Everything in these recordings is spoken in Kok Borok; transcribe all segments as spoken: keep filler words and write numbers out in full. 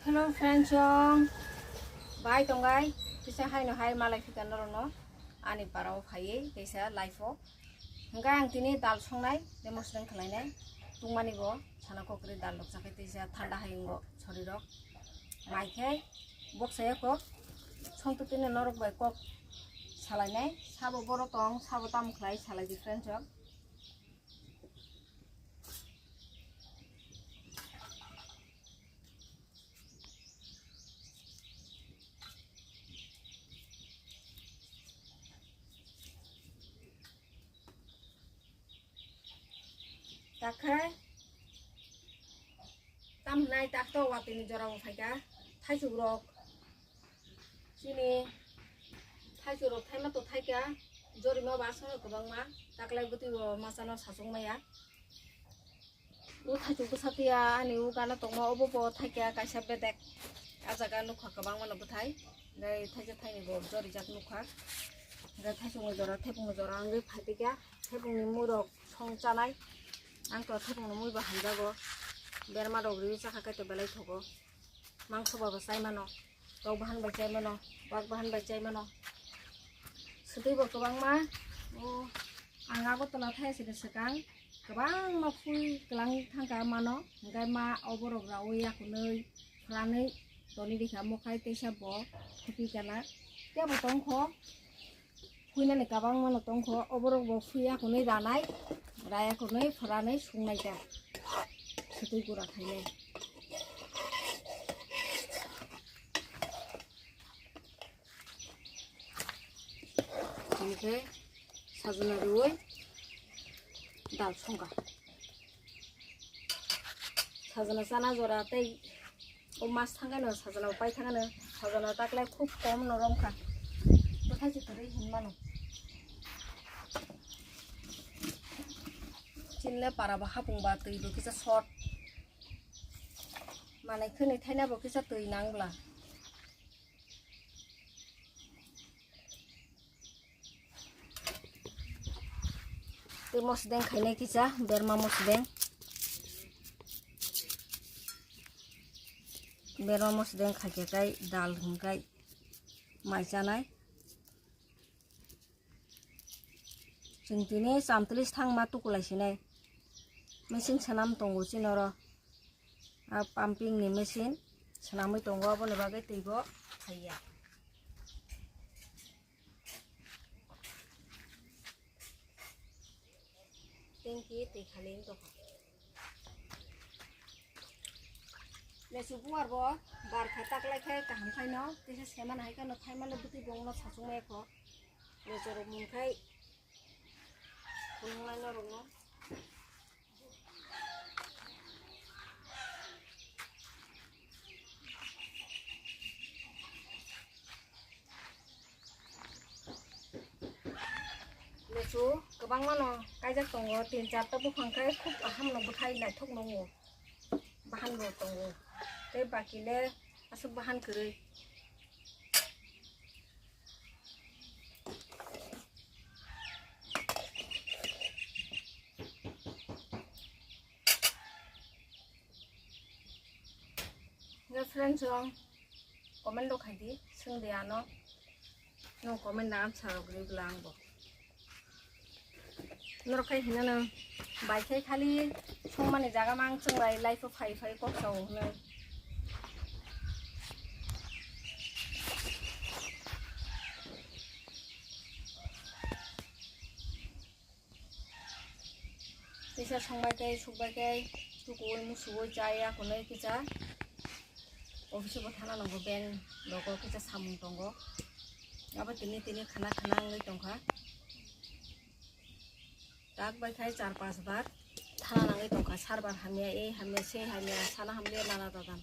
Hello friends, chwng bai tongbai, kisa haino hai malai phika norokno ani parao phaiwi kaisa live o. Hwnkhe ang tini dal songnai, tei mosodeng khlainai, tungmani bo sana kokri dal rok chakhe tei sa thanda hai wngo sorirok. Mai khe boksa ya kok, songtutino norok bai kok salainai, sabo boro tong, sabo tamo khlai salai di friends rok. Takhai tam nai tak to watini jora bo phaika, thaisuk rok chini thaisuk rok thaima to thaika, jorima ba aswk kwbangma, taklai bwtwi bo masa no sachung maya. O thaichuk bwsa tiya ani o gana tongma obo bo thaikya kaisa bedek. A jaga nukha kwbangma no bwthai. Hwnkhe thaisa thaini bo jorijak nukha. Hwnkhe thaichukni jora, thaiphukni jora wngwi phaikya. Thaiphukni muirok song chanai. Ang to thaiphukni mui bo hamjago. Berma rok riwi chakha khe to belai thogo. Mangso bai bo chai mano, tok bahan bai chai mano, wak bahan bai chai mano. Swtwi bo kwbangma, o, ang Agartala thai sini swkang kwbangma phui kwlang thangka mano, hwnkhe ma oborok raui yakunwi phwranwi toni rikha, mokhai teisa bo thupi kana. Tebo tongkho. Phuinani kwbangma no tongkho, oborok bo phuya hwnwi ranai, raya hwnwi phwranwi sungnai ta. Swtwi gura khainai. Hinkhe sajna rwui dal songkha. Sajna chana jora tei o mas thangkhe no sajna bo pai thangkhe no sajna taklai khub kom no romkha. Bwthai se kwrwi hinmano. Chinle para bo hapung ba twi bo kisa short. Manai khwnwi thaina bo kisa twi nang bwla. Tei mosodeng khainai kisa, berma mosodeng. Berma mosodeng khaikhe kai dal hwnkai mai chanai. Chwng tini chamtwlwi thangma tukulai sinai. Machine swnam tongo chini oro. A pumping ni machine swnamwi tongo, aboni bagwi twi bo phaiya. Tanki twi khali wng tongkha. Lesu buar bo bar khe taklai khe kaham khaino, tisa semana hai kheno thaimale bwtwi bongno sachung mai kho. Lesu rok mung khai phunuk lai norokno. Lesu kwbangma no kaijak tongo, tin charta buphang khe khub aham no bwthai naithok nungo, bahan bo tongo, tei baki le aswk bahan kwrwi. Hwnkhe friends rok comment rok khai di, swng di ano, nwng comment ni answer rok rwgwla ang bo. Norok khai hinano bai khai khali songmani jaga mang chwng bai life o phai phai kok sao hwnwi. Tisa songbai khe sukbai khe tukuwi musuwi chaya hwnwi kisa. Office bo thana nango, ben logo kisa samung tongo. Abo tini tini khana khana wngwi tongkha. Tak bai khai char pas bar thana nangwi tongkha, sar bar hamya, ei hamya, sei hamya, sana hamya, nana dadan.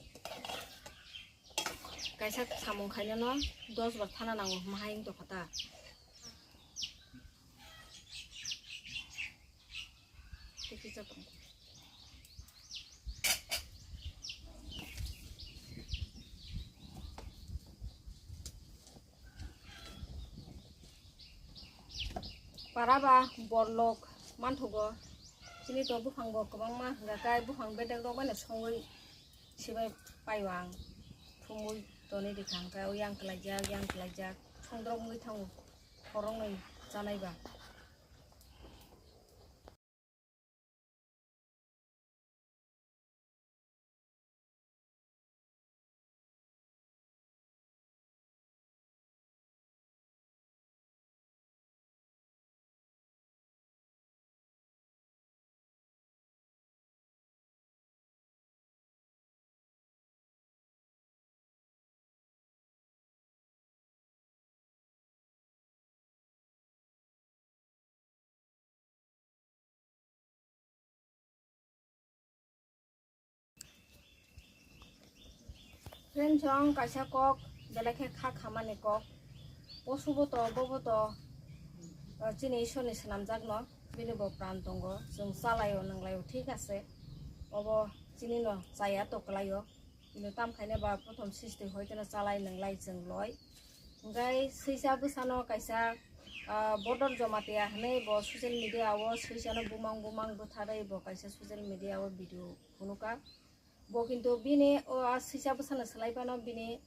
Kaisa samung khainano dos bar thana nango, hwnma hai wng tongkha ta. Tei kisa tong. Para ba borlok manthogo. Chini to buphang bo kwbangma hwnga kai buphang bedek rok bai no songwi sibai paio ang. Tumui toni di khang khe, o yang khlaijak, yang khlaijak, songdrok wngwi thango, khoroknwi chanai ba. Friend, chwng kaisa kok, belai khe kha khamani kok. Posu bo to, bo bo to, ah, chini Ishwar ni swnamjak no, bini bo pran tongo. Chwng chalaio, nwnglaio, thik ase. Obo chini no chaya to kwlaio. Bini tam khaina ba prothom sisti hoi kheno chalai, nwng lai, chwng loi. Hwnkhe swisa bwsano kaisa, ah, Bodor Jomatia hwnwi bo social media o swisano bumang bumang bwtharwi bo kaisa social media o video phunuka. Bo kintu bini o, ah, swisa bwsano swlai phano bini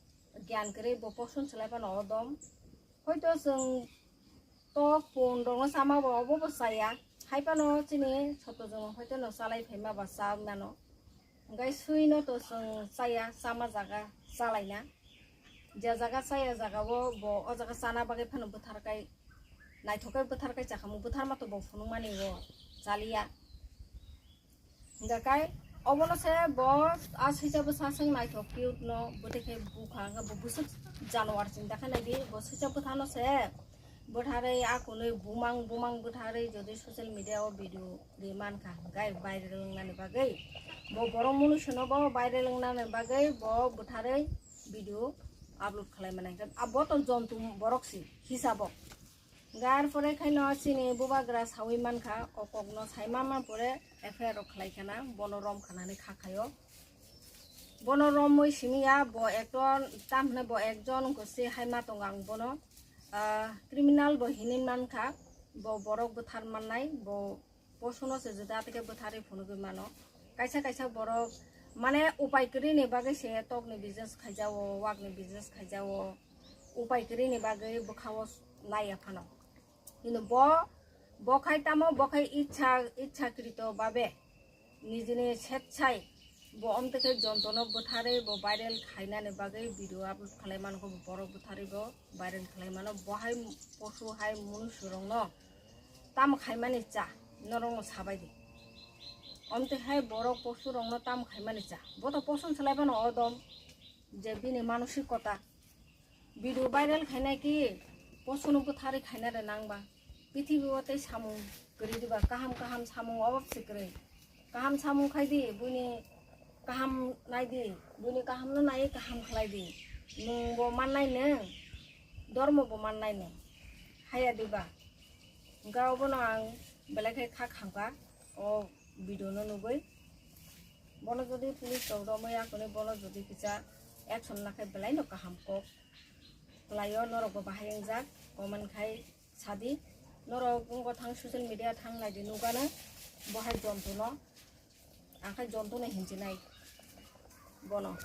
gyan kwrwi, bo poson swlai phano odom. Hoito chwng tok pun rokno chama bo obo bo chaya. Hai phano chini soto jwng hoito no chalai phaima ba cha mano. Hwnkhe sui no to chwng chaya, chama jaga chalaina. Je jaga chaya jaga o bo o jaga chana bagwi phano bwthar kai, naithok khe bwthar kai chakhamu, bwthar ma to bo phunukmani o chaliya. Hingkha kai obono se bo a swisa bwsa swng naithok cute no bwtwi khe bukha, hingkha bo bwswk januar chini dakha naidi, bo swisa bwthano se bwtharwi a kunui bumang bumang bwtharwi jodi social media o video ri mankha, hingkha viral wngnani bagwi bo borok munusuno bo viral wngnani bagwi bo bwtharwi video upload khlai mani, hingkha bo to jontu borok si hisabo. Gar pore khaino chini bubagra sawi mankha, o kokno sai mama pore F I R rok khlai khana, bono rom khanani kha khaio. Bono romwi simi ya, bo ekton tam hwnwi bo ekjon wngkha se hai ma tongo ang bono, ah, criminal bo hinwi mankha, bo borok bwthar mannai, bo Posuno se juda tei khe bwtharwi phunugwi mano. Kaisa kaisa borok mane upai kwrwini bagwi se tokni business khaijao, wakni business khaijao, upai kwrwini bagwi bwkhao laiya phano. Kintu bo, bo khai tamo, bo khai ichha, ichhakrito babe nijini setsai bo omtwi khe jontono bwtharwi bo viral khainani bagwi video upload khlai mano, borok bwtharwi bo viral khlai mano. Bo hai posu hai munusurokno tamo khaimani cha, norokno sabai di. Omtwi hai borok posurokno tamo khaimani cha. Bo to poson swlai phano odom je bini manosikota. Video viral khainai ki posuno bwtharwi khaina de nangba. Prithibi o tei samung kwrwi diba, kaham kaham samung obo se kwrwi. Kaham samung khai di, buini kaham nai di, buini kaham no nai kaham khlai di. Nwng bo mannai nwng, dormo bo mannai nwng. Haya diba? Hingkha obono ang belai khe kha khamkha o video no nugwi. Bono jodi police rok romwi yakuni bono jodi kisa action lakhe belai no kaham kok. Khlaio, norok bo bahai wngjak, comment khai sadi. Norok wngkha thang social media thang naidi nukgana, bo hai jontu no, ang khai jontu no hinchinai bono.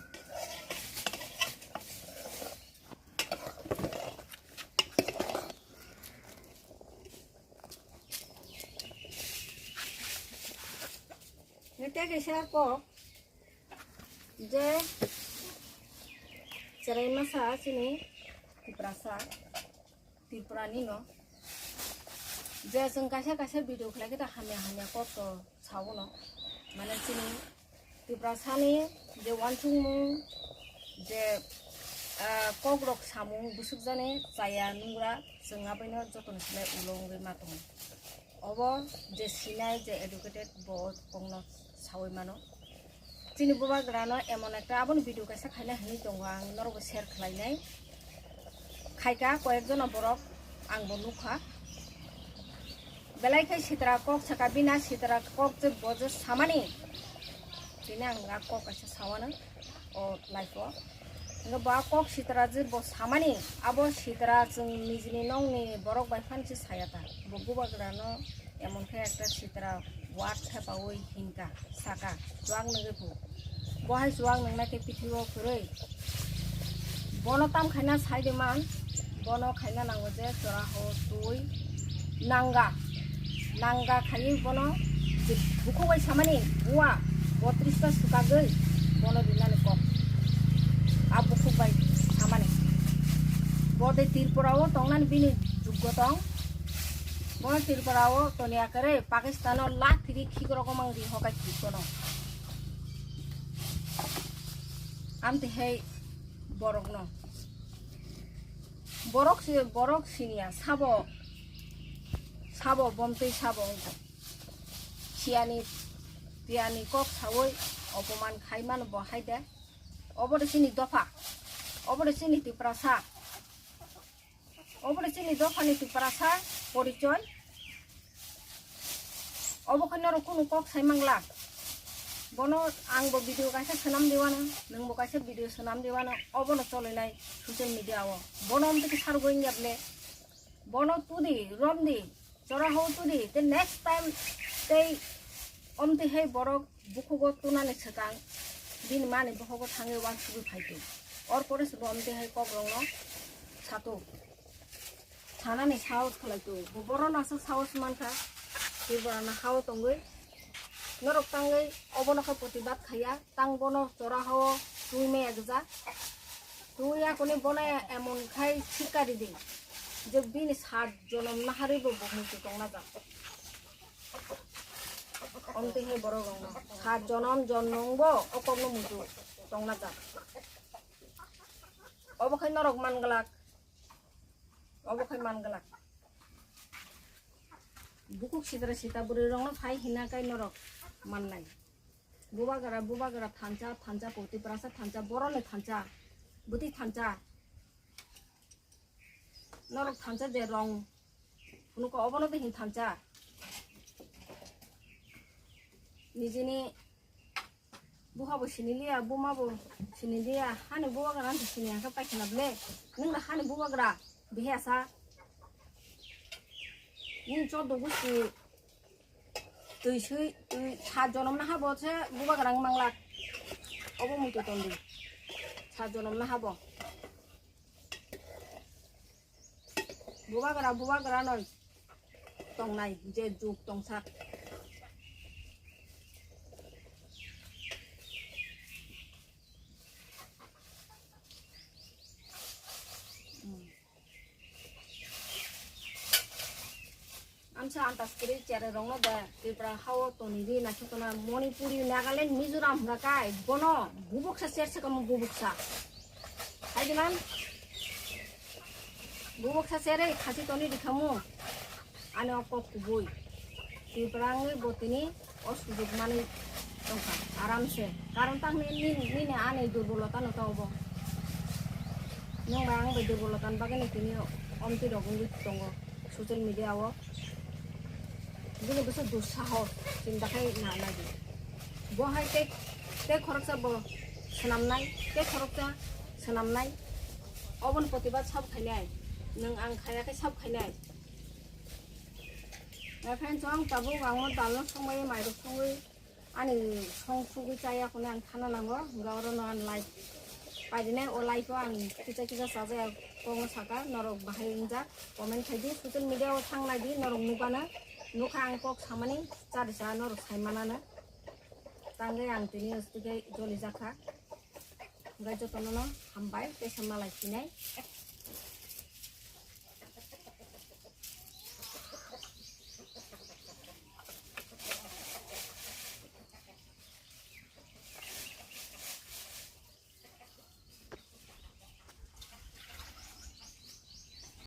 Nete kaisa kok je cherai masa chini Tiprasa, Tripura ni no. Je chwng kaisa kaisa video khlai khe ta hamya hamya kok to sao no. Mane chini Tiprasa ni je uansukmung je, ah, kok rok samung bwswk jani chaya nungra chwng abaino jotono sinai ulo wngwi ma tongo. Obo je sinai je educated bo kokno sawi mano. Chini bubagrano emon ekta aboni video kaisa khaina hinwi tongo, ang norokbo share khlainai. Khaika koyekjono borok, angbo nukha. Belai khe sitra kok saka bina, sitra kok je bo je samani. Tini ang a kok kaisa sawano o life o. Hingke bo a kok sitra je bo samani, abo sitra chwng nijini nongni borok bai phano se saya ta. Bo bubagrano emon khe ekta sitra word thepaui hinka, saka, chuak nungwi phu. Bo hai chuak nungnai khe pithibo kwrwi. Bono tam khaina sai de man, bono khaina nango je chora ho twi nanga, nanga khaiwi bono je bukhuk bai samani bua botris ta sukagwi bono rinani kok. A bukhuk bai samani. Bo de Tripura o tongnani bini juggo tong. Bono Tripura o toni akere Pakistan o lathi ri khikrok mang ri hokai thik bono. Amtwi hai borokno. Borok si, borok siniya sabo, sabo bomtwi sabo wngkha. Siyani, tiyani kok sawi opoman khai mano bo hai de. Obo de chini dopha, obo de chini Tiprasa, obo de chini dophani Tiprasa porichoi. Obo khe norok kunu kok sai mangla. Bono ang bo video kaisa swnam di wano, nwng bo kaisa video swnam di wano, obono cholainai social media o. Bono omtwi khe sargo wngya ble. Bono tudi, romdi, chora ho tudi, te next time tei omtwi hai borok bukhugo tunani swkang bini mani bohogo thangwi uansugwi phaitu. Or pore se bo omtwi hai kokrokno sato. Sanani sahos khlai tu. Bo borok no aswk sahos mankha. Tei borok no hao tongwi. Norok tangwi obono khe protibad khaiya. Tang bono chora hao twi maya gwja. Twi yakuni bono emon khai sikari di. Je bini sat jonom naharwi bo bo muitu tongna jak. Omtwi hai borok rok no. Sat jonom jonmung bo o kok no muitu tongna jak. Obo khai norok man glak. Obo khai man glak. Bukhuk sitra sita bwrwi rokno phai hina kai norok mannai. Bubagra, bubagra thansa, thansa poti prasa thansa, boroni thansa, bwtwi thansa. Norok thansa je rong phunukha obono bihing thansa. Nijini Buha bo sini liya, buma bo sini liya, hani bubagra nang sini ang khe paikha na ble. Nung da hani bubagra, bihi asa. Nung chodo gusti twi sui, twi sat jonom na habo se bubagra wng manglak. Obo muitu tondi. Sat jonom na habo. Bubagra, bubagra noi tongnai je juk tongsak. Amsa antas kwrwi cherai rokno da Tripura hao toni ri naisotona Manipuri, Nagaland, Mizoram hwnkha kai bono bubuksa cherse kamo bubuksa. Hai dinan bubuksa cherei khasi toni rikhamu ani o kok kubui. Tripura wngwi bo tini o sujuk manwi tongkha aramse. Karon tangni nini ani durbolota no ta obo. Nwng bai ang bai durbolota ni bagwi no tini omtwi rok wngwi tongo social media o. Bini bwswk dusahos chinta khai na nai di. Bo hai tei, tei khoroksa bo swnamnai, tei khoroksa swnamnai. Oboni protibad sab khainai. Nwng ang khaya khe sab khainai. Nai phan chwng tabuk ang mo dalno songbai mairok songwi. Ani song sugwi chaya hwnwi ang thana nango, hwnba oro no ang live paidinai, o live o ang kisa kisa chajaya kokno saka, norok bahai wngjak comment khaidi, social media o thang naidi, norok nukana, nukha ang kok samani, chari cha norok sai manana, tangwi ang tini hwnkhe joli jakha, hwnbai jotono no hambai, teisa malai sinai.